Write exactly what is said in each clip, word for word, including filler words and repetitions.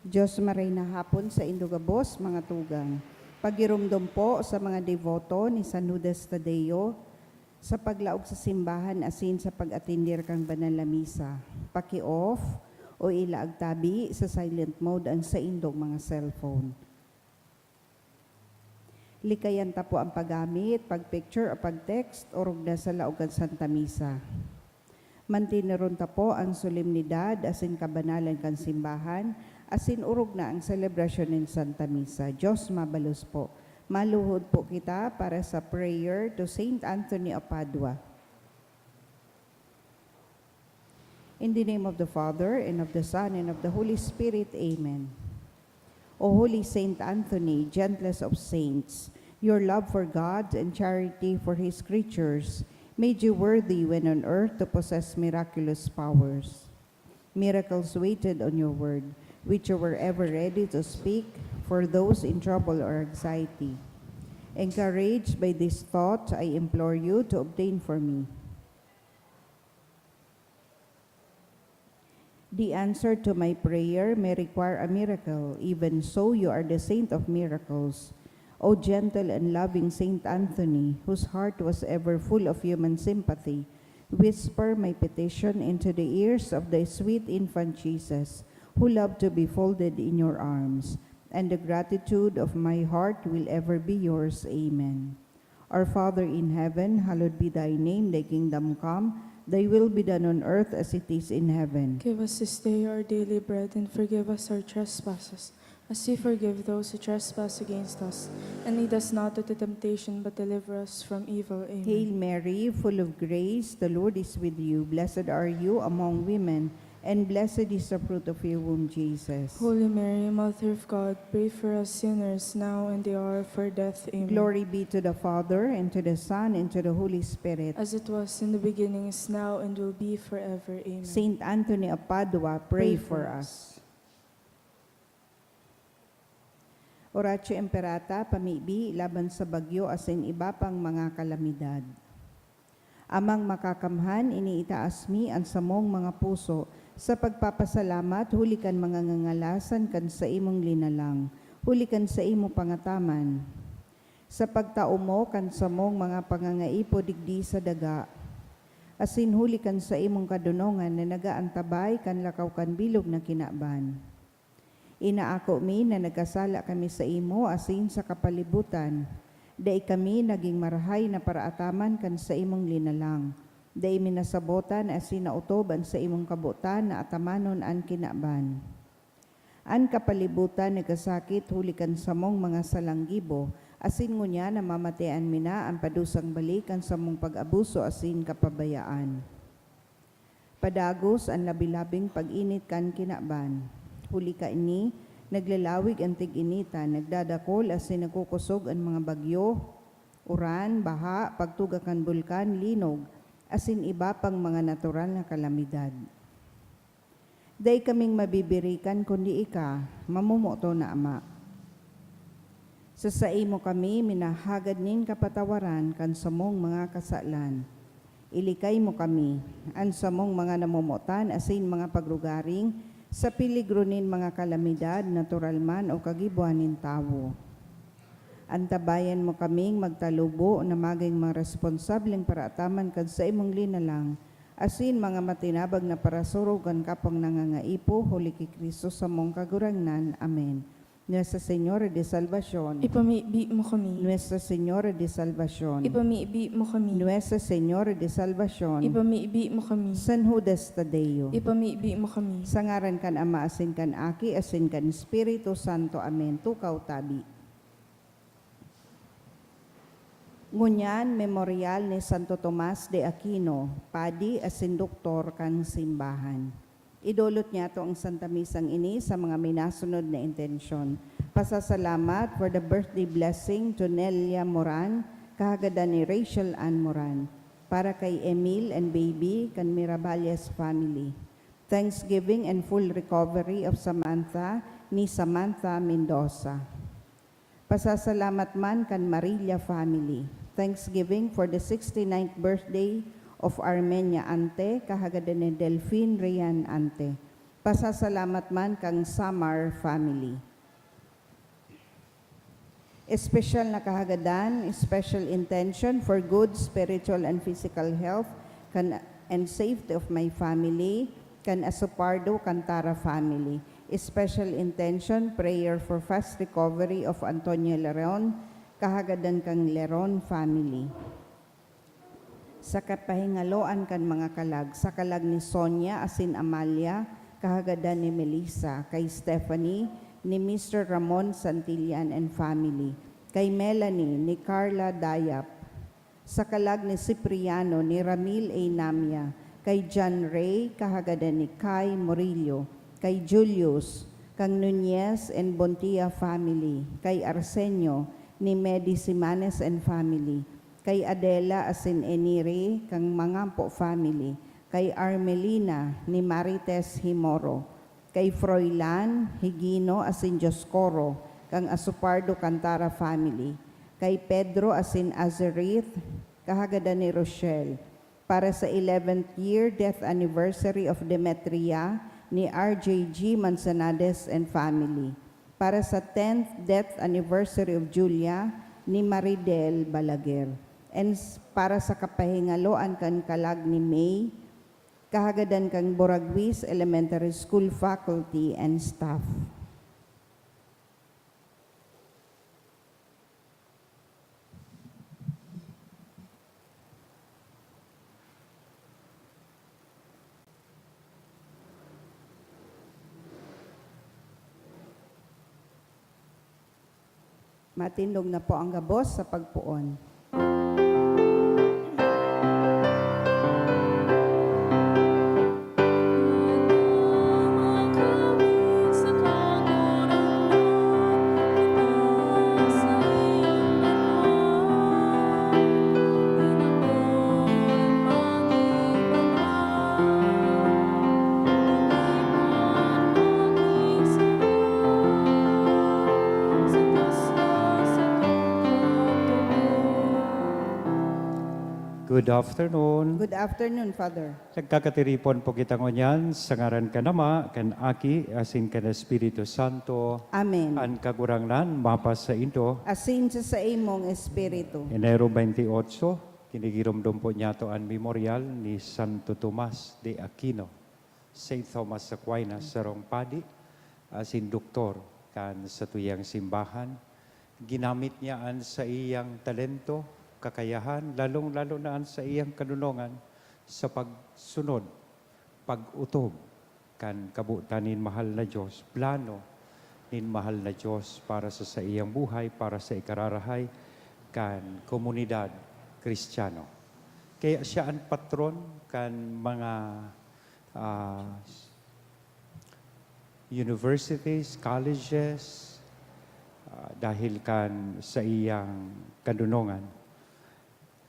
Diyos, maray na hapon saindo gabos, mga tugang. Pagiromdom po sa mga deboto ni San Judas Tadeo sa paglaog sa simbahan asin sa pag-atender kan banal na misa. Paki-off o ilaag tabi sa silent mode ang saindong mga cellphone. Likayan ta po ang paggamit, pag-picture o pag-text, orog na sa laog kan Santa Misa. Mantineron ta po ang solemnidad asin kabanalan kan simbahan, asin orog na ang selebrasyon nin Santa Misa. Diyos mabalos po. Maluhod po kita para sa prayer to Saint Anthony of Padua. In the name of the Father, and of the Son, and of the Holy Spirit. Amen. O Holy Saint Anthony, gentlest of saints, your love for God and charity for His creatures made you worthy when on earth to possess miraculous powers. Miracles waited on your word, which you were ever ready to speak for those in trouble or anxiety. Encouraged by this thought, I implore you to obtain for me. The answer to my prayer may require a miracle. Even so, you are the saint of miracles. O gentle and loving Saint Anthony, whose heart was ever full of human sympathy, whisper my petition into the ears of thy sweet infant Jesus, who loved to be folded in your arms, and the gratitude of my heart will ever be yours. Amen. Our Father in heaven, hallowed be thy name, thy kingdom come, thy will be done on earth as it is in heaven. Give us this day our daily bread, and forgive us our trespasses, as we forgive those who trespass against us. And lead us not into temptation, but deliver us from evil. Amen. Hail Mary, full of grace, the Lord is with you. Blessed are you among women, and blessed is the fruit of your womb, Jesus. Holy Mary, Mother of God, pray for us sinners, now and the hour of our death. Amen. Glory be to the Father, and to the Son, and to the Holy Spirit. As it was in the beginning, is now, and will be forever. Amen. Saint Anthony of Padua, pray, Pray for for us. Oratio Imperata, pamibi laban sa bagyo asin iba pang mga kalamidad. Amang Makakamhan, iniitaas mi an samong mga puso sa pagpapasalamat huli kan mga ngangalasan kan saimong linalang, huli kan saimo pangataman, sa pagtao mo kan samong mga pangangaipo digdi sa daga, asin huli kan saimong kadonongan na nagaantabay kan lakaw kan bilog na kinaban. Inaako mi na nagkasala kami saimo asin sa kapalibutan. Dai kami nagin marahay na paraataman kan saimong linalang. Dai mi nasabotan asin naotob an saimong kabotan na atamanon an kinaban. An kapalibutan nagkasakit huli kan samong mga salang gibo, asin ngunyan namamatean mi na an padusang balik kan samong pag-abuso asin kapabayaan. Padagos an labi-labing pag-init kan kinaban. Huli kaini, naglalawig an tig-initan, nagdadakol asin nagkukosog an mga bagyo, uran, baha, pagtuga kan bulkan, linog, asin iba pang mga natural na kalamidad. Dai kaming mabibirikan kundi ika, mamomoton na Ama. Sa saimo kami minahagad nin kapatawaran kan samong mga kasalan. Ilikay mo kami, an samong mga namomotan asin mga pagrugaring, sa peligro nin mga kalamidad, natural man o kagibohan nin tawo. Antabayan mo kaming magtalubo na magin mga responsableng paraataman kan saimong linalang, asin mga matinabag na parasurog kan kapwang nangangaipo, huli ki Cristo samong Kagurangnan. Amen. Nuestra Señora de Salvacion. Ipamibi mo kami. Nuestra Señora de Salvacion. Ipamibi mo kami. Nuestra Señora de Salvacion. Ipamibi mo kami. San Judas Tadeo. Ipamibi mo kami. Sa ngaran kan Ama, asin kan Aki, asin kan Espiritu Santo. Amen. Tukaw tabi. Ngunyan, memorial ni Santo Tomas de Aquino, padi asin doktor kan simbahan. Idolot niyato ang Santa Misang ini sa mga minasunod na intensyon. Pasasalamat for the birthday blessing to Nelia Moran, kahagadan ni Rachel Ann Moran. Para kay Emil and Baby, kan Miraballes family. Thanksgiving and full recovery of Samantha ni Samantha Mendoza. Pasasalamat man kan Marilla family. Thanksgiving for the sixty-ninth birthday of Armenia Ante, kahagadan ni Delphine Rian Ante. Pasasalamat man kan Samar family. Espesyal na kahagadan, special intention for good spiritual and physical health kan, and safety of my family, kan Asopardo Cantara family. Special intention, prayer for fast recovery of Antonio Leron, kahagadan kan Leron family. Sa kapahingaloan kan mga kalag, sa kalag ni Sonia asin Amalia, kahagadan ni Melissa, kay Stephanie, ni Mister Ramon Santillan and family, kay Melanie, ni Carla Dayap, sa kalag ni Cipriano, ni Ramil A. Namia, kay John Ray, kahagadan ni Kai Murillo, kay Julius, kang Nunez and Bontia family, kay Arsenio, ni Medi Simanes and family, kay Adela asin Eniri kang Mangampo family, kay Armelina ni Marites Himoro, kay Froilan Higino asin Dioscoro kang Asopardo Cantara family, kay Pedro asin Azerith, kahagadan ni Rochelle, para sa eleventh year death anniversary of Demetria ni R J G Manzanades and family, para sa tenth death anniversary of Julia ni Maridel Balaguer, and s-, para sa kapahingaloan kan kalag ni May, kahagadan kan Buraguis Elementary School faculty and staff. Matindog na po ang gabos sa pagpoon. Good afternoon. Good afternoon, Father. Nagkakatiripon po kita ngunyan sa ngaran kan Ama, kan Aki, asin kan Espiritu Santo. Amen. An Kagurangnan mapasaindo. Asin sa saimong espiritu. Enero twenty-eight, ginigiromdom po niyato an memoryal ni Santo Tomas de Aquino. Saint Thomas Aquinas, sarong padi asin doktor kan satuyang simbahan. Ginamit niya an saiyang talento, kakayahan, lalong-lalo na an saiyang kadonongan sa pagsunod, pag-otob kan kabotan nin mahal na Dios, plano nin mahal na Dios para sa saiyang buhay, para sa ikararahay kan komunidad Kristiyano. Kaya siya an patron kan mga, ah, universities, colleges, ah, dahil kan saiyang kadonongan.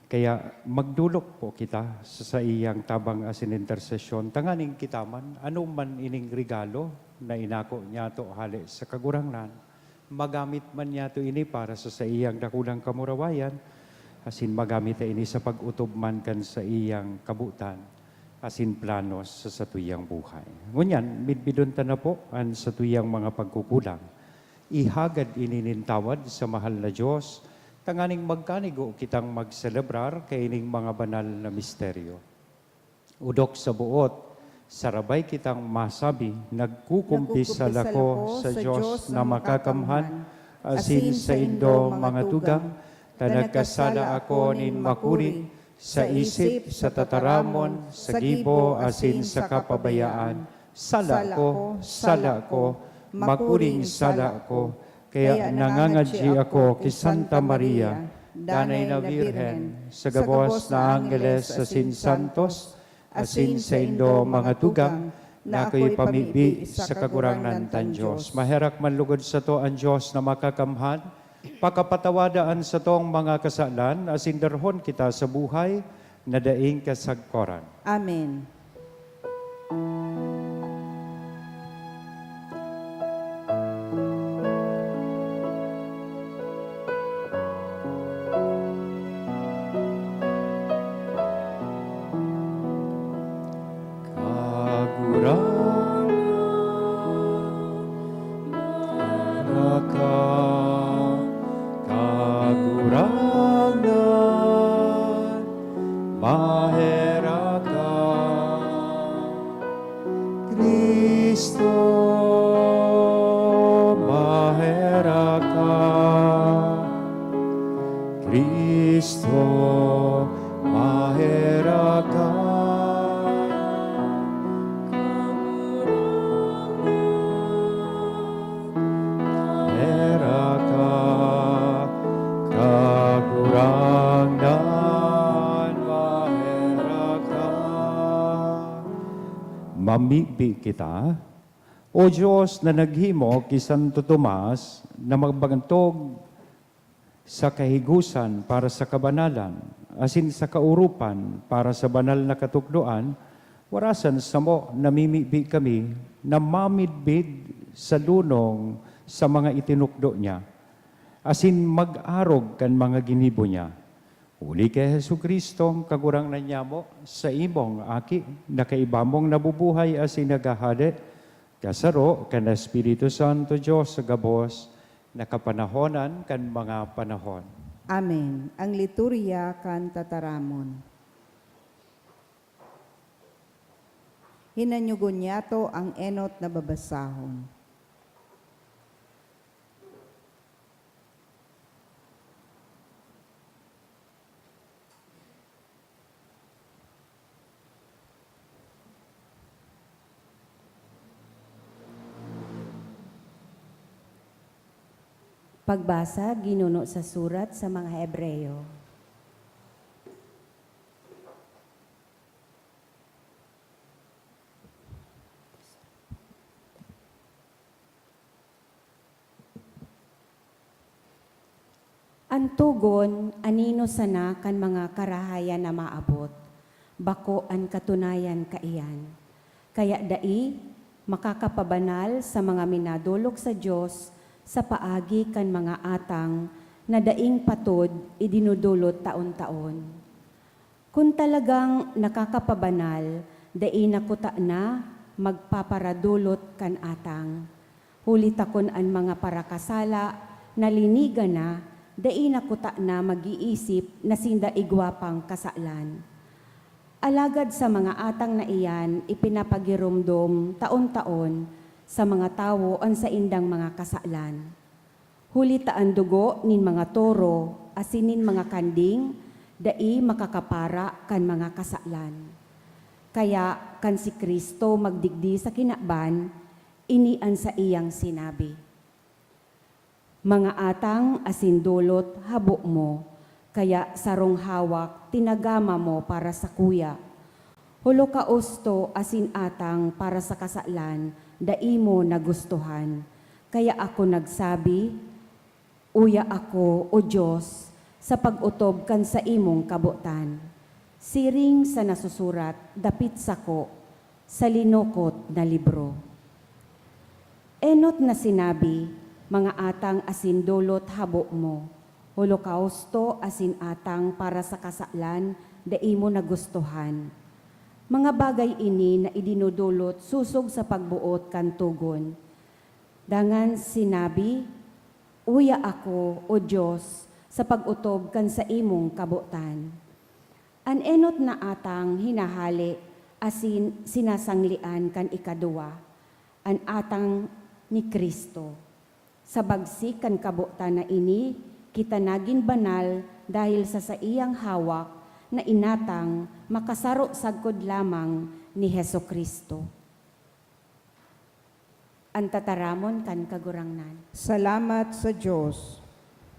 Kaya magdolok po kita sa saiyang tabang asin intersesyon, tanganing kita man, ano man ining regalo na inako niyato hale sa Kagurangnan, magamit man niyato ini para sa saiyang dakulang kamurawayan, asin magamit ta ini sa pag-otob man kan saiyang kabotan asin planos sa satuyang buhay. Ngunyan, midbidon ta na po an satuyang mga pagkukulang. Ihagad ini nin tawad sa mahal na Dios, tanganing magkanigo kitang magselebrar kaining mga banal na misteryo. Odok sa boot, sarabay kitang masabi, nagkukumpisal ako sa Dios na makakamhan, asin saindo, mga tugang, ta nagkasala ako nin makuri, sa isip, sa tataramon, sa gibo, asin sa kapabayaan. Sala ko, sala ko, makuring sala ko. Kaya nangangadyi ako ki Santa Maria, Danay na Birhen, sa gabos na anggeles asin santos, asin saindo, mga tugang, na ako'y pamibi sa Kagurangnan tang Dios. Maherak man lugod sato an Dios na makakamhan, pakapatawada an satong mga kasalan, asin darhon kita sa buhay na daing kasagkoran. Amen. Kagurangnan, Cristo, maherak ka. Cristo, maherak ka. Maherak ka, Kagurangnan, maherak ka. Mamibi kita. O Dios na naghimo ki Santo Tomas na magbantog sa kahigosan para sa kabanalan, asin sa kaoropan para sa banal na katukdoan, warasan samo namimibi kami na mamidbid sa lunong sa mga itinukdo niya, asin mag-arog kan mga ginibo niya. Huli ki Jesu-Cristong Kagurangnan nyamo, saimong Aki, na kaiba mong nabubuhay asin naghahade, kasaro kan Espiritu Santo, Dios sa gabos na kapanahonan kan mga panahon. Amen. Ang liturya kan tataramon. Hinanyugon niyato ang enot na babasahon. Pagbasa ginuno sa surat sa mga Hebreo. An togon, anino sana kan mga karahayan na maabot, bako an katunayan kaiyan. Kaya dai makakapabanal sa mga minadolok sa Dios sa paagi kan mga atang na daing patod idinodolot taon-taon. Kun talagang nakakapabanal, dai na kutana magpaparadolot kan atang. Huli ta kun an mga parakasala nalinigan na, dai na kutana mag-iisip na sinda igwa pang kasalan. Alagad sa mga atang na iyan ipinapagiromdom taon-taon sa mga tawo an saindang mga kasalan. Huli ta an dugo nin mga toro asin nin mga kanding dai makakapara kan mga kasalan. Kaya kan si Cristo magdigdi sa kinaban, ini an saiyang sinabi, "Mga atang asin dolot habo mo, kaya sarong hawak tinagama mo para sakuya. Holokausto asin atang para sa kasalan dai mo nagustuhan. Kaya ako nagsabi, 'Uya ako, O Dios, sa pag-otob kan saimong kabotan.'" Siring sa nasusurat dapit sako sa linukot na libro. Enot na sinabi, "Mga atang asin dolot habo mo, holokausto asin atang para sa kasalan dai mo nagustuhan." Mga bagay ini na idinodolot sosog sa pagboot kan togon. Dangan sinabi, "Uya ako, O Dios, sa pag-otob kan saimong kabotan." An enot na atang hinahale asin sinasanglean kan ikaduwa, an atang ni Cristo. Sa bagsik kan kabotan na ini, kita nagin banal dahil sa saiyang hawak na inatang makasaro sagkod lamang ni Jesu-Cristo. An tataramon kan Kagurangnan. Salamat sa Dios.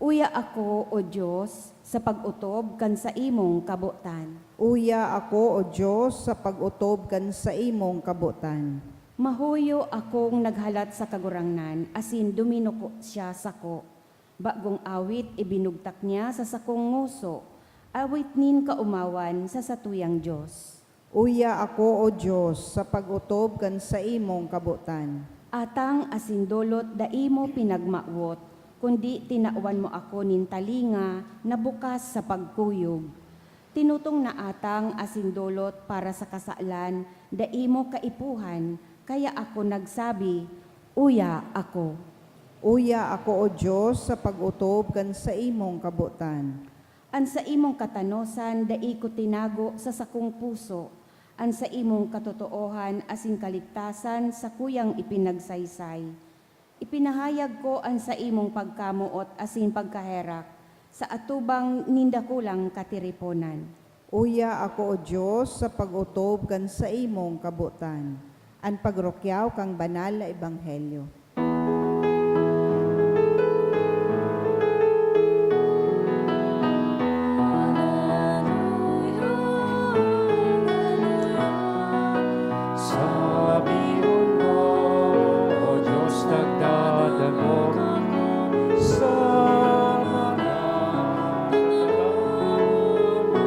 Uya ako, O Dios, sa pag-otob kan saimong kabotan. Uya ako, O Dios, sa pag-otob kan saimong kabotan. Mahuyo akong naghalat sa Kagurangnan, asin duminuko siya sako. Bagong awit ibinugtak niya sa sakong ngoso, awit nin kaomawan sa satuyang Dios. Uya ako, O Dios, sa pag-otob kan saimong kabotan. Atang asin dolot dai mo pinagmawot, kundi tinawan mo ako nin talinga na bukas sa pagkuyog. Tinutong na atang asin dolot para sa kasalan dai mo kaipuhan, kaya ako nagsabi, "Uya ako." Uya ako, O Dios, sa pag-otob kan saimong kabotan. An saimong katanosan dai ko tinago sa sakong puso, an saimong katotoohan asin kaligtasan sakuyang ipinagsaysay. Ipinahayag ko an saimong pagkamoot asin pagkaherak sa atubang nin dakulang katiriponan. Uya ako, O Dios, sa pag-otob kan saimong kabotan, an pagrukyaw kan banal na ebanghelyo. Sabihon mo, O Dios, nagdadangog ako sa mga tataramon mo.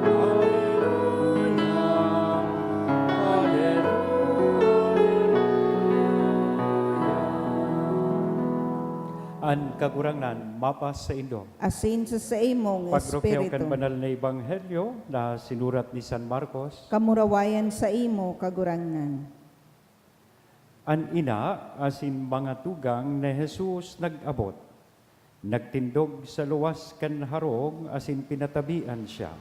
Hallelujah, hallelujah, hallelujah. An Kagurangnan mapasaindo. Asin sa saimong Pagrukyaw kan espiritu. Banal na Ebanghelyo na sinurat ni San Marcos. Kamurawayan saimo, Kagurangnan. An ina asin mga tugang ni Jesus nag-abot. Nagtindog sa luwas kan harong asin pinatabian siya.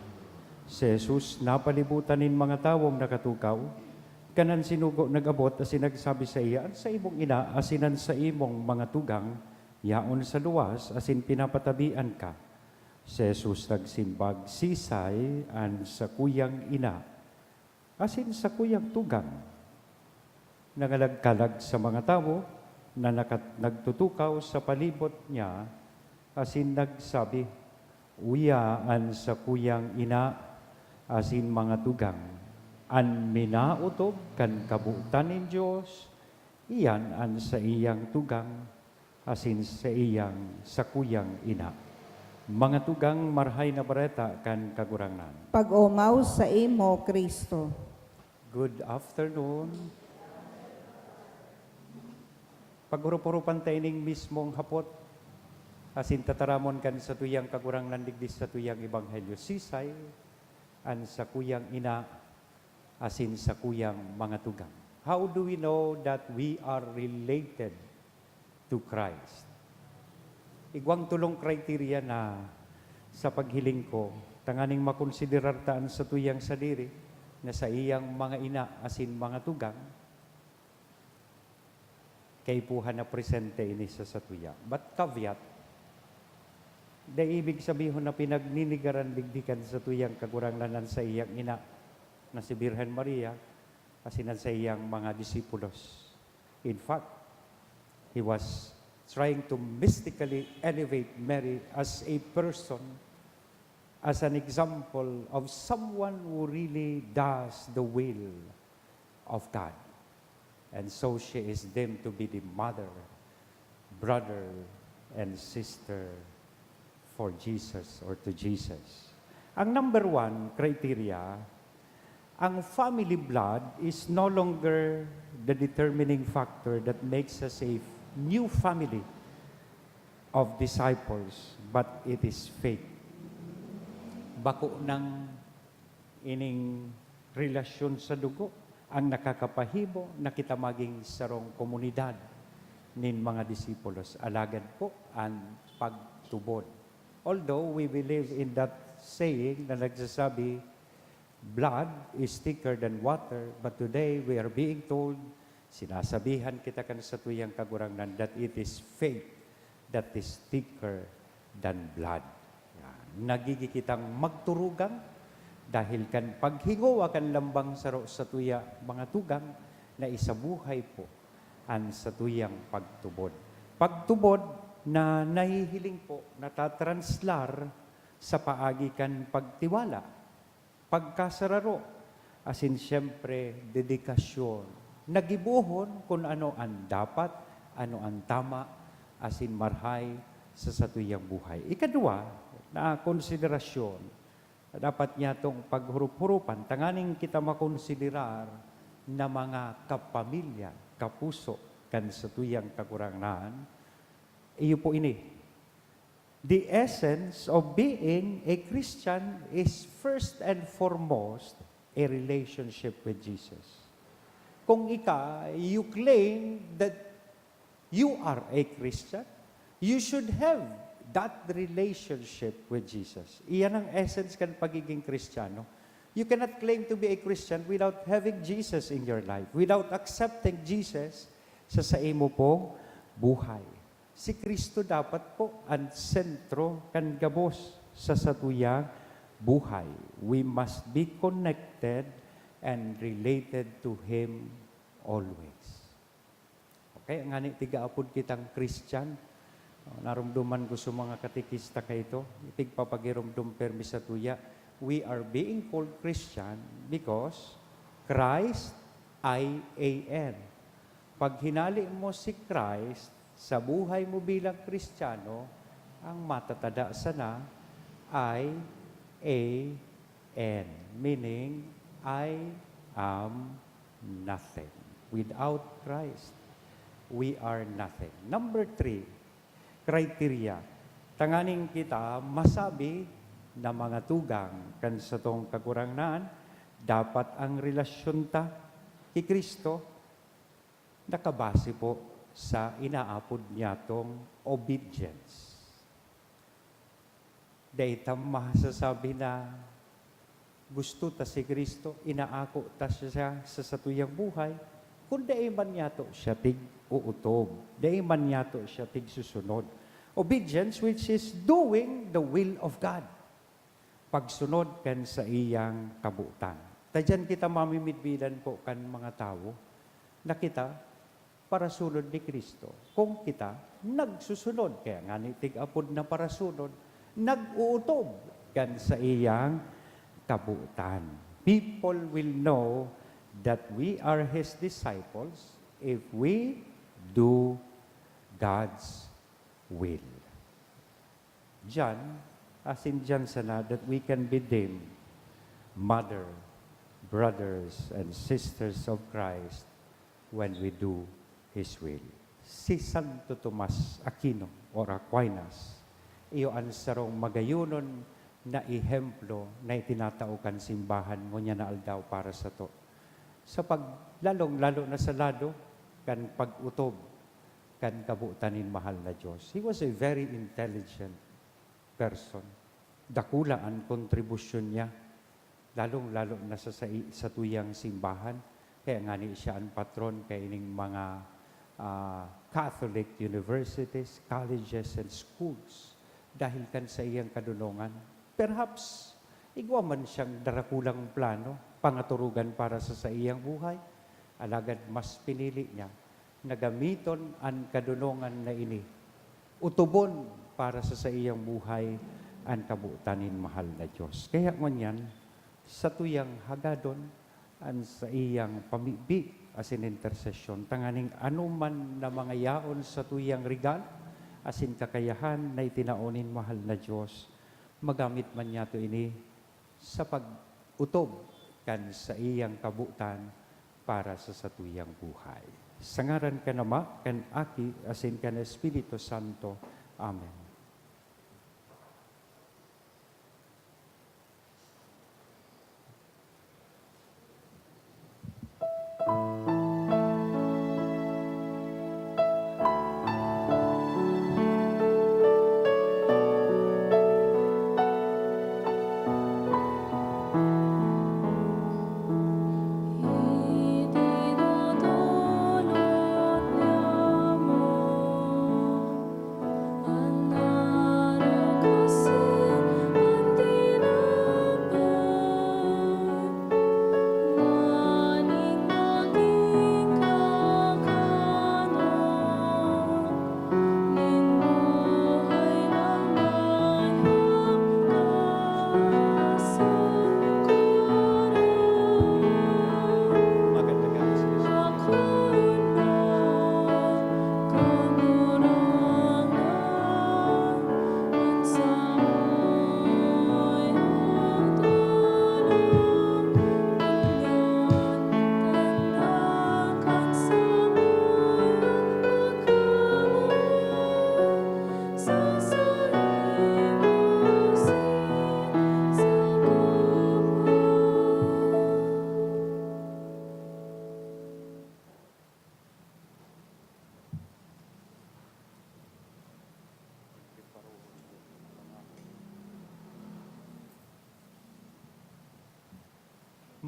Si Jesus napalibutan nin mga tawong nakatukaw. Kan an sinugo nag-abot asin nagsabi saiya, "An saimong ina asin an saimong mga tugang yaon sa luwas asin pinapatabian ka." Si Jesus nagsimbag, "Sisay an sakuyang ina asin sakuyang tugang?" Nangalagkalag sa mga tawo na nakat-, nagtutukaw sa palibot niya asin nagsabi, "Uya an sakuyang ina asin mga tugang, an minaotob kan kabotan nin Dios, iyan an saiyang tugang asin saiyang sakuyang ina." Mga tugang, Marahay na Bareta kan Kagurangnan. Pag-omaw saimo, Cristo. Good afternoon. Paghurup-hurupan ta ining mismong hapot, asin tataramon kan satuyang Kagurangnan digdi satuyang ebanghelyo. Sisay an sakuyang ina asin sakuyang mga tugang? How do we know that we are related to Christ? Igwang tolong criteria na sa paghiling ko, tanganing makonsiderar ta an satuyang sadiri na saiyang mga ina asin mga tugang, kaipuhan na presente ini sa satuya. But caveat, dai ibig sabihon na pinagninigaran digdi kan satuyang Kagurangnan an saiyang ina na si Birhen Maria asin an saiyang mga disipulos. In fact, he was trying to mystically elevate Mary as a person, as an example of someone who really does the will of God. And so she is deemed to be the mother, brother, and sister for Jesus or to Jesus. Ang number one criteria, ang family blood is no longer the determining factor that makes us a new family of disciples, but it is faith. Bako nang ining relasyon sa dugo ang nakakapahimo na kita maging sarong komunidad nin mga disipulos. Alagad po, an pagtubod. Although we believe in that saying na nagsasabi, "Blood is thicker than water," but today we are being told, sinasabihan kita kan satuyang Kagurangnan, that it is faith that is thicker than blood. Yan. Nagigi kitang magturugang dahil kan paghingowa kan lambang saro satuya mga tugang na isabuhay po an satuyang pagtubod. Pagtubod na nahihiling po, natatranslar sa paagi kan pagtiwala, pagkasararo, asin siyempre, dedikasyon na gibohon kun ano an dapat, ano an tama, asin marahay sa satuyang buhay. Ikaduwa na konsiderasyon na dapat niyatong paghurup-hurupan tanganing kita makonsiderar na mga kapamilya, kapuso kan satuyang Kagurangnan, iyo po ini. The essence of being a Christian is first and foremost a relationship with Jesus. Kung ika, you claim that you are a Christian, you should have that relationship with Jesus. Iyan ang essence kan pagiging Kristiyano. You cannot claim to be a Christian without having Jesus in your life, without accepting Jesus sa saimo pong buhay. Si Kristo dapat po ang sentro kan gabos sa satuyang buhay. We must be connected and related to Him always. Okay, ngani tigaapod kitang Christian. Oh, narumduman ko sa mga katekista kaito, tigpapagirumdom permi sa tuya. We are being called Christian because Christ, I A N. Pag hinali mo si Christ sa buhay mo bilang Kristiyano, ang matatada sana ay A N, meaning, I am nothing. Without Christ, we are nothing. Number three, criteria. Tanganing kita masabi na mga tugang kan satong Kagurangnan, dapat ang relasyon ta ki Kristo nakabase po sa inaapod niyatong obedience. Dai ta masasabi na gusto ta si Cristo, inaako ta siya sa satuyang buhay, kun dai man niyato siya tig-uutob, dai man niyato siya tigsusunod. Obedience, which is doing the will of God. Pagsunod kan saiyang kabotan. Ta diyan kita mamimidbidan po kan mga tawo na kita parasunod ni Cristo. Kung kita nagsusunod, kaya ngani tig-apod na parasunod, nag-uutob kan saiyang kabotan. People will know that we are His disciples if we do God's will. Diyan, asin diyan sana that we can be deemed mother, brothers, and sisters of Christ when we do His will. Si Santo Tomas Aquino or Aquinas, iyo an sarong magayonon na ehemplo na itinatao kan simbahan ngunyan na aldaw para sato. Sa pag, lalong-lalo na sa lado kan pag-utob kan kabotan nin mahal na Dios. He was a very intelligent person. Dakula an kontribusyon niya, lalong-lalo na sa, sa, sa tuyang simbahan. Kaya ngani siya an patron kaining mga, ah, Catholic universities, colleges, and schools dahil kan saiyang kadunongan. Perhaps, igwa man siyang darakulang plano, pangaturugan para sa saiyang buhay. Alagad mas pinili niya na gamiton an kadunongan na ini, utubon para sa saiyang buhay an kabotan nin mahal na Dios. Kaya ngunyan, satuyang hagadon an saiyang pamibi asin intersesyon, tanganing anoman na mga yaon satuyang regalo asin kakayahan na itinao nin mahal na Dios, magamit man niyato ini sa pag-utob kan saiyang kabotan para sa satuyang buhay. Sa ngaran kan Ama, kan Aki, asin kan Espiritu Santo. Amen.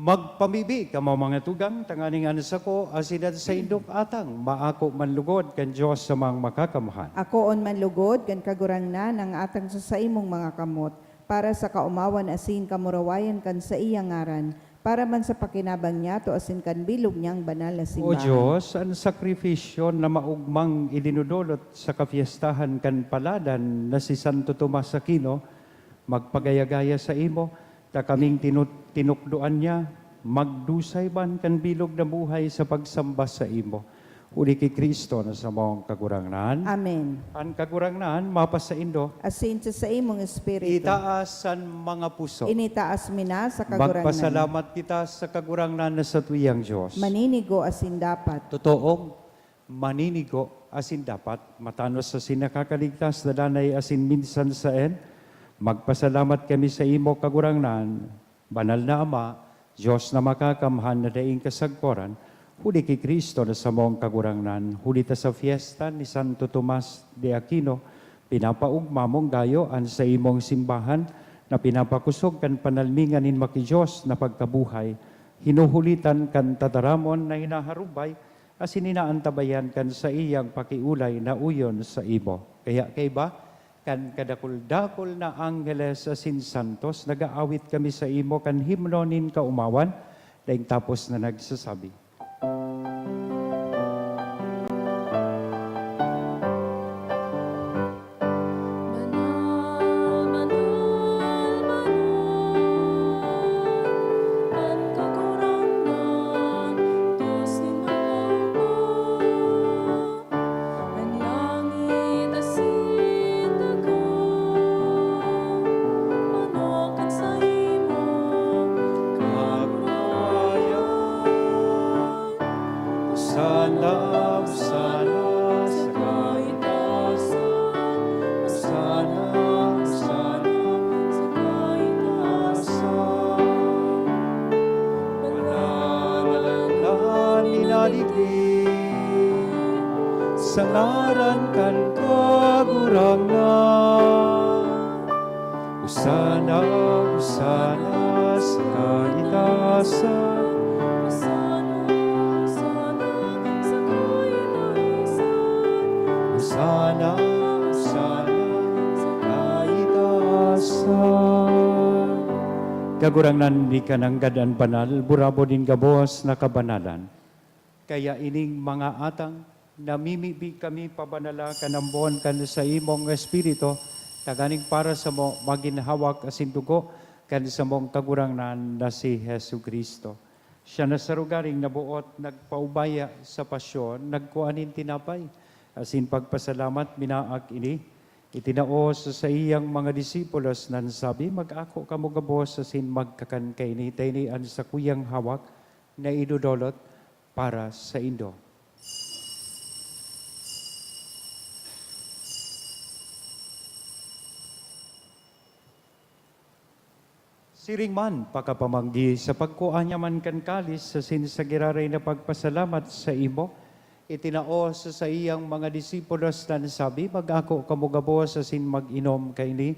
Magpamibi kamo, mga tugang, tanganing an sako asin an saindong atang maako man lugod kan Dios sa mga makakamhan. Akoon man lugod kan Kagurangnan ang atang sa saimong mga kamot, para sa kaomawan asin kamurawayan kan saiyang ngaran, para man sa pakinabang niyato asin kan bilog niyang banal na simbahan. O Dios, an sakrifisyo na maogmang idinodolot sa kapyestahan kan paladan na si Santo Tomas Aquino, magpagaya-gaya saimo, ta kaming tinu-, tinukdoan niya, magdusay man kan bilog na buhay sa pagsamba saimo. Huli ki Cristo na samong Kagurangnan. Amen. An Kagurangnan mapasaindo. Asin sa saimong espiritu. Itaas an mga puso. Initaas mi na sa Kagurangnan. Magpasalamat kita sa Kagurangnan na satuyang Dios. Maninigo asin dapat. Totoong maninigo asin dapat, matanos asin nakakaligtas na danay asin minsan saen, magpasalamat kami saimo, Kagurangnan, Banal na Ama, Dios na makakamhan na daing kasagkoran, huli ki Cristo na samong Kagurangnan, huli ta sa fiesta ni Santo Tomas de Aquino, pinapaogma mong gayo an saimong simbahan na pinapakosog kan panalmingan nin maki-Dios na pagkabuhay, hinuhulitan kan tataramon na hinaharubay asin inaantabayan kan saiyang pakiolay na uyon saimo. Kaya kaiba kan kadakul-dakul na angheles asin santos, nag-aawit kami saimo kan himno nin kaomawan, daing tapos na nagsasabi, "Banal, banal, banal, an Kagurangnan, Dios nin mga opo. An langit asin daga, manok kan saimong kamurawayan." Hosana, Hosana sa kaitaasan. Hosana, Hosana sa kaitaasan. Banal an inadigdi sa ngaran kan Kagurangnan. Hosana, Hosana sa kaitaasan. Hosana, Hosana sa kaitaasan. Hosana, Hosana sa kaitaasan. Kagurangnan, ika nanggad an banal, burabod nin gabos na kabanalan. Kaya ining mga atang namimibi kami pabanala kan ambon kan saimong Espiritu, tanganing para samo magin hawak asin dugo kan samong Kagurangnan na si Jesu-Cristo. Siya na sa rogaring naboot, nagpaubaya sa pasyon, nagkua nin tinapay, asin pagpasalamat, minaak ini, itinao sa saiyang mga disipulos, nan sabi, "Mag-ako kamo gabos asin magkakan kaini, ta ini an sakuyang hawak na idodolot para saindo." Siring man, pakapamanggi sa pagkua niya man kan kalis asin sa giraray na pagpasalamat saimo, itinao sa saiyang mga disipulos, nan sabi, "Mag-ako kamo gabos asin mag-inom kaini,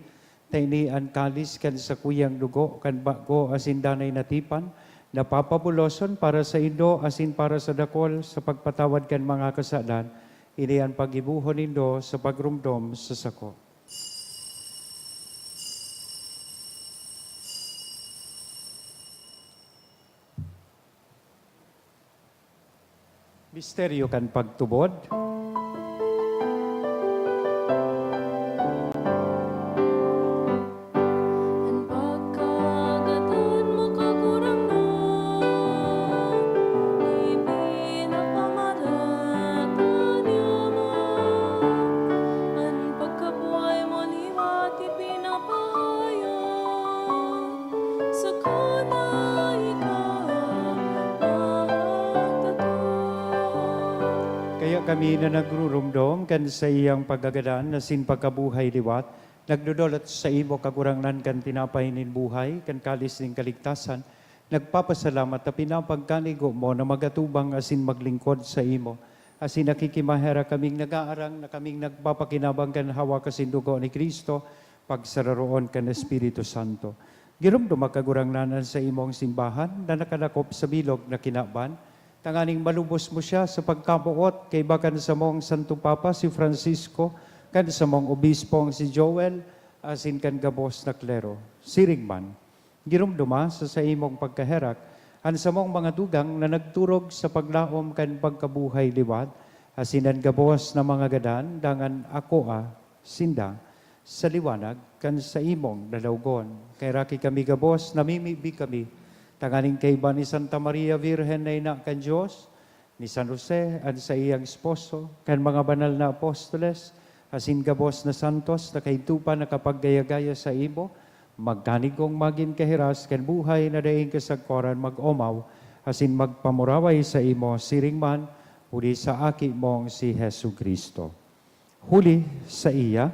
ta ini an kalis kan sakuyang dugo kan bago asin danay na tipan, na papabuloson para saindo asin para sa dakul sa pagpatawad kan mga kasalan. Ini an paggibohon nindo sa pagromdom sa sako." Misteryo kan pagtubod. An pagkagatan mo, Kagurangnan, ipinapamarat an yaman. An pagkabuhay mo liwat ipinapahayag. Saka na ikaw magtatao. Kaya kami na nagruromdom kan saiyang pagkagadan asin pagkabuhay liwat, nagdodolot saimo, Kagurangnan, kan tinapay nin buhay, kan kalis nin kaligtasan, nagpapasalamat ta pinapagkanigo mo na magatubang asin maglingkod saimo, asin nakikimaherak kaming nag-aarang na kaming nagpapakinabang kan hawak asin dugo ni Cristo, pagsararoon kan Espiritu Santo. Giromdoma, Kagurangnan, an saimong simbahan na nakalakop sa bilog na kinaban, tanganing malubos mo siya sa pagkaboot kaiba kan samong Santo Papa si Francisco, kan samong Obispong si Joel, asin kan gabos na klero. Siring man, giromdoma sa saimong pagkaherak an samong mga tugang na nagturog sa paglaom kan pagkabuhay liwat, asin an gabos na mga gadan, dangan akoa sinda sa liwanag kan saimong lalawgon. Kaheraki kami gabos, namimibi kami tanganing kaiba ni Santa Maria Virgen na ina kan Dios, ni San Jose, an saiyang esposo, kan mga banal na apostoles, asin gabos na santos na kaidto pa nakapaggaya-gaya saimo, magkanigong magin kahiras kan buhay na daing kasagkoran mag-omaw, asin magpamuraway saimo siring man, huli sa Aki mong si Jesu-Cristo. Huli saiya,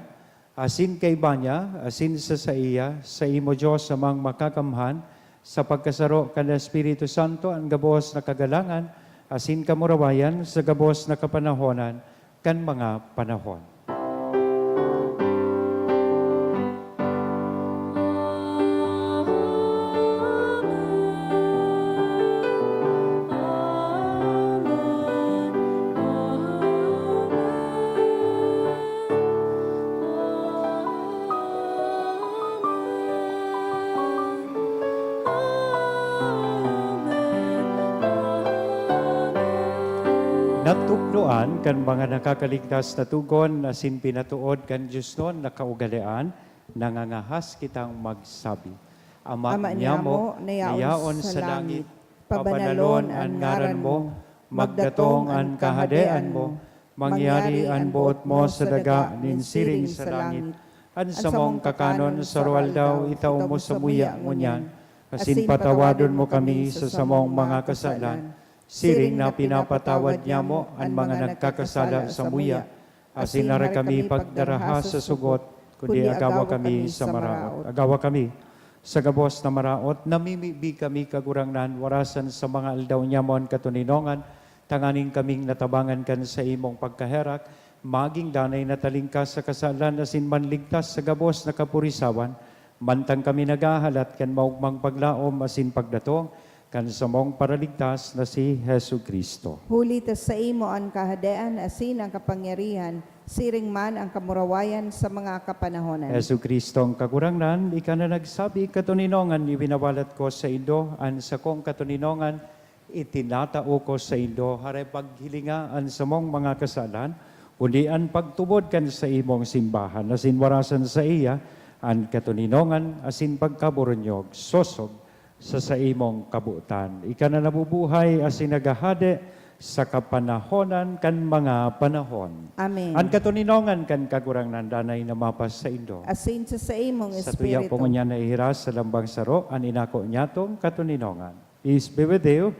asin kaiba niya, asin sa saiya, saimo, Dios Amang Makakamhan, sa pagkasaro kan Espiritu Santo, an gabos na kagalangan asin kamurawayan sa gabos na kapanahonan kan mga panahon. Natukdoan kan mga nakakaligtas na tugon asin pinatood kan diosnon na kaugalean, nangangahas kitang magsabi, Ama Ama niamo, niamo, na yaon sa langit, pabanalon an ngaran mo, magdatong an kahadean mo, mangyari an boot mo sa daga nin siring sa langit. An samong kakanon sa aroaldaw itao mo samuya ngunyan, asin patawadon mo kami sa samong mga kasalan, siring na pinapatawad niamo an mga nagkakasala samuya, asin aray kami pagdaraha sa sugot, kundi agawa kami sa maraot. Agawa kami sa gabos na maraot, namimibi kami, Kagurangnan, warasan sa mga aldaw niamo an katoninongan, tanganing kaming natabangan kan saimong pagkaherak, maging danay na talingkas sa kasalan asin manligtas sa gabos na kapurisawan, mantang kami naghahalat kan maogmang paglaom asin pagdatong kan samong Paraligtas na si Jesu-Cristo. Huli ta saimo an kahadean asin an kapangyarihan, siring man an kamurawayan sa mga kapanahonan. Jesu-Cristong Kagurangnan, ika na nagsabi, "Katoninongan iwinawalat ko saindo, an sakong katoninongan itinatao ko saindo." Haray paghilinga an samong mga kasalan, kundi an pagtubod kan saimong simbahan, asin warasan saiya an katoninongan asin pagkaboronyog, sosog sa saimong kabotan. Ika na nabubuhay asin naghahade sa kapanahonan kan mga panahon. Amen. An katoninongan kan Kagurangnan danay na mapasaindo. Asin sa saimong Sa tuya espiritu. Po ngunyan na ihiras sa lambang saro an inako niyatong katoninongan. Peace be with you.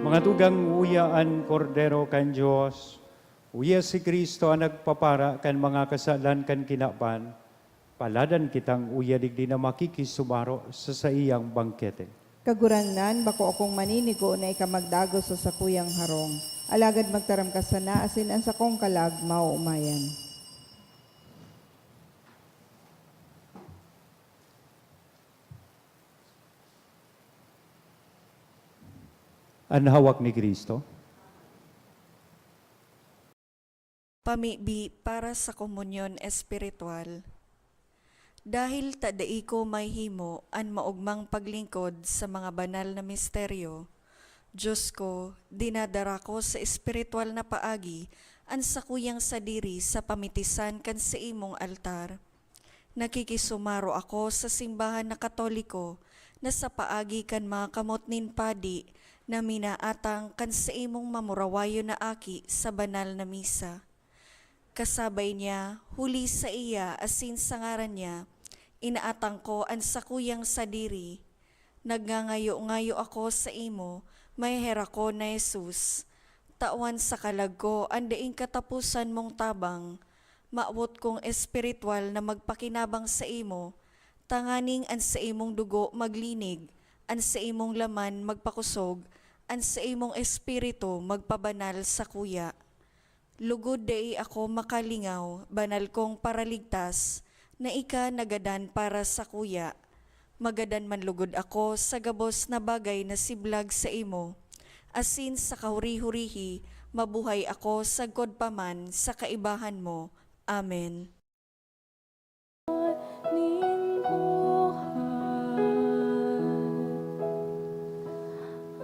Mga tugang, uya an Kordero kan Dios, uya si Cristo an nagpapara kan mga kasalan kan kinaban. Paladan kitang uya digdi na makikisumaro sa saiyang bangkete. Kagurangnan, bako akong maninigo na ika magdagos sa sakuyang harong, Alagad magtaram ka sana asin an sakong kalag maoomayan. An hawak ni Cristo. Pamibi para sa komunyon espiritual. Dahil ta dai ko mahihimo an maogmang paglingkod sa mga banal na misteryo, Dios ko, dinadara ko sa espiritual na paagi an sakuyang sadiri sa pamitisan kan saimong altar. Nakikisumaro ako sa simbahan na Katoliko na sa paagi kan mga kamot nin padi na minaatang kan saimong mamurawayon na aki sa banal na misa. Kasabay niya, huli saiya asin sa ngaran niya, inaatang ko an sakuyang sadiri. Nagngangayo-ngayo ako saimo, maheherakon na Jesus. Tawan sa kalag ko an daing kataposan mong tabang. Mawot kong espiritual na magpakinabang saimo, tanganing an saimong dugo maglinig, an saimong laman magpakosog, an saimong espiritu magpabanal sakuya. Lugod dai ako makalingaw, banal kong Paraligtas, na ika nagadan para sakuya. Magadan man lugod ako sa gabos na bagay na siblag saimo, asin sa kahuri-hurihi mabuhay ako sagkod pa man sa kaibahan mo. Amen. Nin buhay.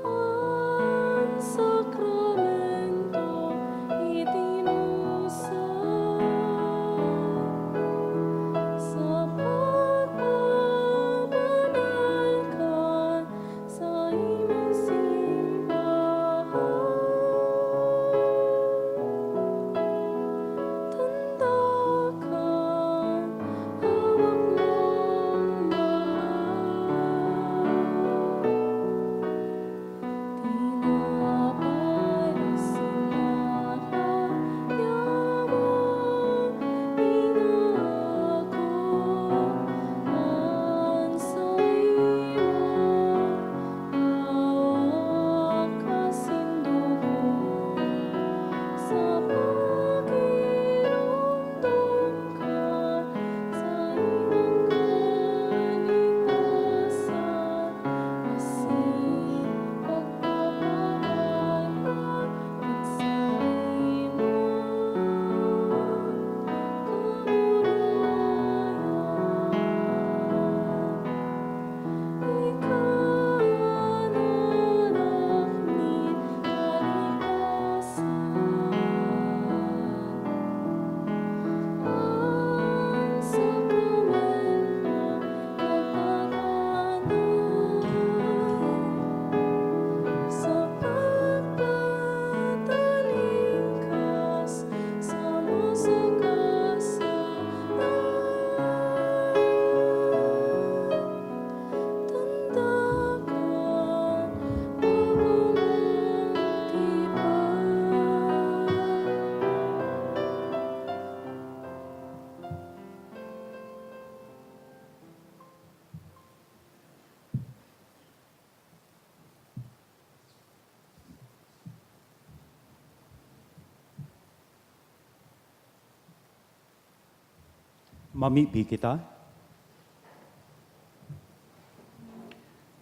An sakramento itinusa sa pagpabanal kan saimong simbahan. Tanda kan hawak mong mahal. Tinapay asin lahat yaman inaako an saimo. Hawak asin dugo sa pagiromdom kan saimong kaligtasan, asin pagpapabayaan kan saimong kamurawayan. Tanda kan pagkamatibay. Mamibi kita.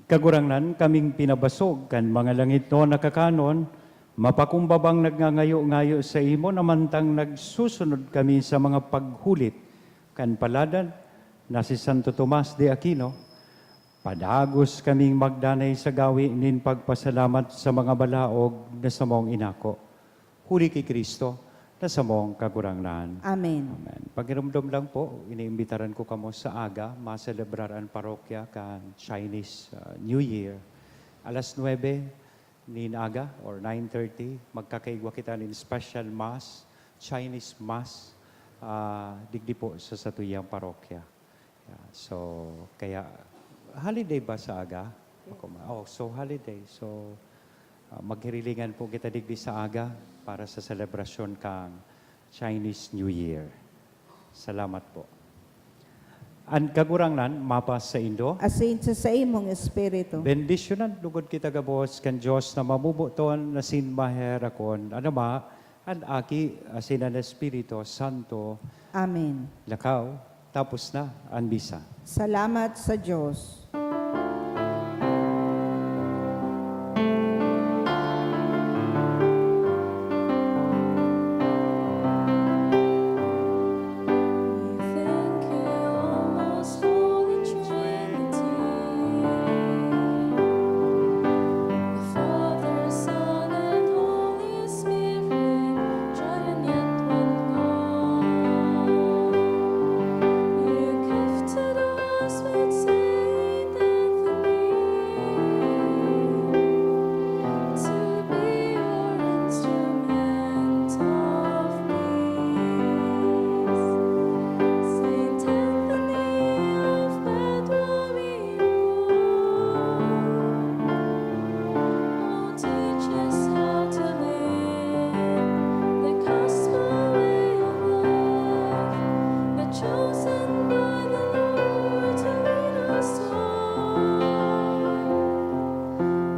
Kagurangnan, kaming pinabasog kan mga langitnon na kakanon, mapakumbabang nagngangayo-ngayo saimo na mantang nagsusunod kami sa mga paghulit kan paladad na si Santo Tomas de Aquino, padagos kaming magdanay sa gawi nin pagpasalamat sa mga balaog na samong inako. Huli ki Cristo, na samong Kagurangnan. Amen. Amen. Pagiromdom lang po, iniimbitaran ko kamo sa aga, maselebrar an parokya kan Chinese, ah, New Year. Alas nuebe nin aga or nine thirty, magkakaigwa kita nin special mass, Chinese mass, ah, digdi po sa satuyang parokya. Yeah, so, kaya, holiday ba sa aga? Yes. Ako ma-, oh, so holiday. So, ah, maghirilingan po kita digdi sa aga para sa selebrasyon kang Chinese New Year. Salamat po. An Kagurangnan mapasaindo. Asin sa saimong espiritu. Bendisyonan lugod kita gabos kan Dios na mamoboton na sin maherakon, an Ama, an Aki, asin an Espiritu Santo. Amen. Lakaw, tapos na an misa. Salamat sa Diyos. We thank you, O most holy Trinity, the Father, Son, and Holy Spirit, triune yet one God. You gifted us with Saint Anthony to be your instrument of peace. Saint Anthony of Padua, we implore, oh, teach us how to live the gospel way of life, the chosen by the Lord to lead us all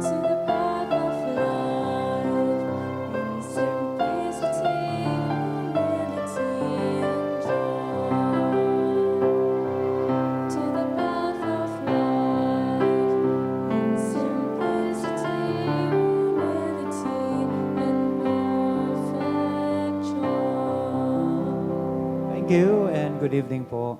to the path of life in simplicity, humility, and joy. To the path of life in simplicity, humility, and perfect joy. Thank you and good evening po.